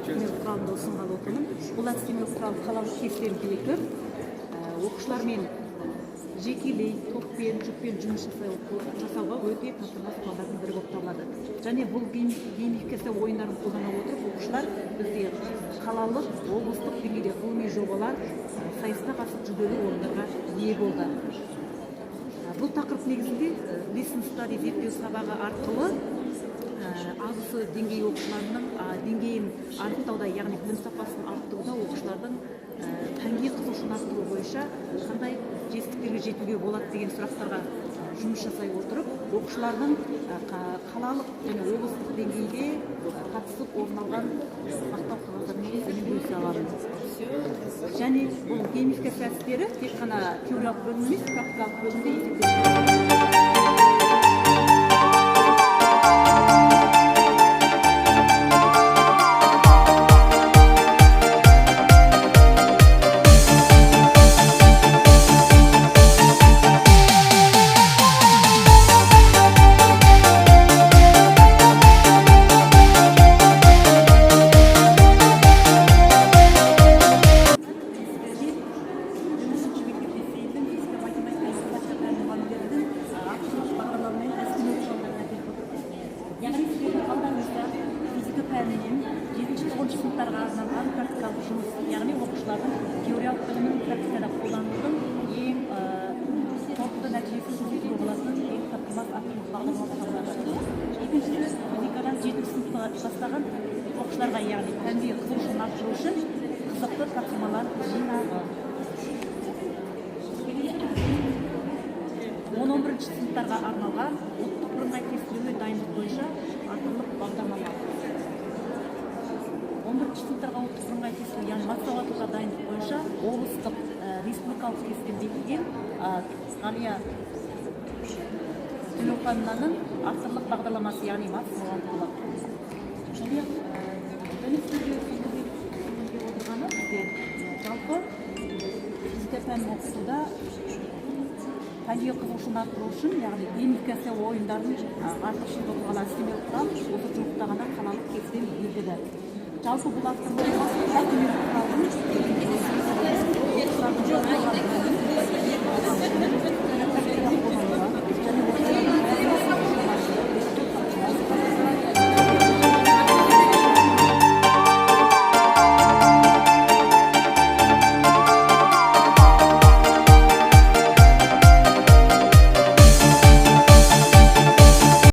Әдістемелік құралымды ұсынғалы отырмын. Бұл әдістемелік құрал қалалық тесттен бекіп, оқушылармен жекелей, топпен, жұппен жұмыс жасауға өте таптырмас құралдардың бірі болып табылады. Және бұл геймификация ойындарын қолдана отырып, оқушылар бізде қалалық, облыстық деңгейде ғылыми жобалар сайысына қатысып, жүлделі орындарға ие болды. Бұл тақырып негізінде lesson study, зерттеу сабағы арқылы АБС деңгейі оқушыларының деңгейін анықтауда, яғни білім сапасын арттыруда, оқушылардың пәнге қызығушылығын арттыру бойынша қандай жетістіктерге жетуге болады деген сұрақтарға жұмыс жасай отырып, оқушылардың қалалық және облыстық деңгейде қатысып орын алған мақтау қағаздарымен бөлісе аламын. Және бұл геймификация әдістері тек қана теориялық бөлім емес, практикалық бөлімде есептеледі. Сіздерге 13 мектеп лицейдің физика, математика, информатика пән мұғалімдерінің авторлық бағдарламамен әдістемелік құралдарын әкеліп отырмыз. Яғни сіздердің алдарыңызда физика пәнінен жетінші, тоғызыншы сыныптарға арналған практикалық жұмыс, яғни оқушылардың теориялық білімін практикада қолданудың ең қорытынды нәтижесін көрсетуге болатын ең таптырмас авторлық бағдарлама болып табылады. Екіншіден, физикадан жетінші сыныпта бастаған оқушыларға, яғни пәнге қызығушылығын арттыру үшін қызықты тапсырмалар жинағы. 10-11 сыныптарға арналған ұлттық бірыңғай тестілеуге дайындық бойынша авторлық бағдарлама. 11 сыныптарға ұлттық бірыңғай тестілеу, яғни мат сауаттылыққа дайындық бойынша облыстық, республикалық тесттен бекіген Ғалия Төлеухановнаның авторлық бағдарламасы, яғни мат сауаттылық. Және сіздерге ұсынғым келіп отырғаны, бізде жалпы физика пәнін оқытуда пәнге қызығушылығын арттыру үшін, яғни геймификация ойындарын артықшылығы туралы әдістемелік құрал осы жуықта ғана қалалық тесттен белгілі. Жалпы бұл авторлық әдістемелік құрал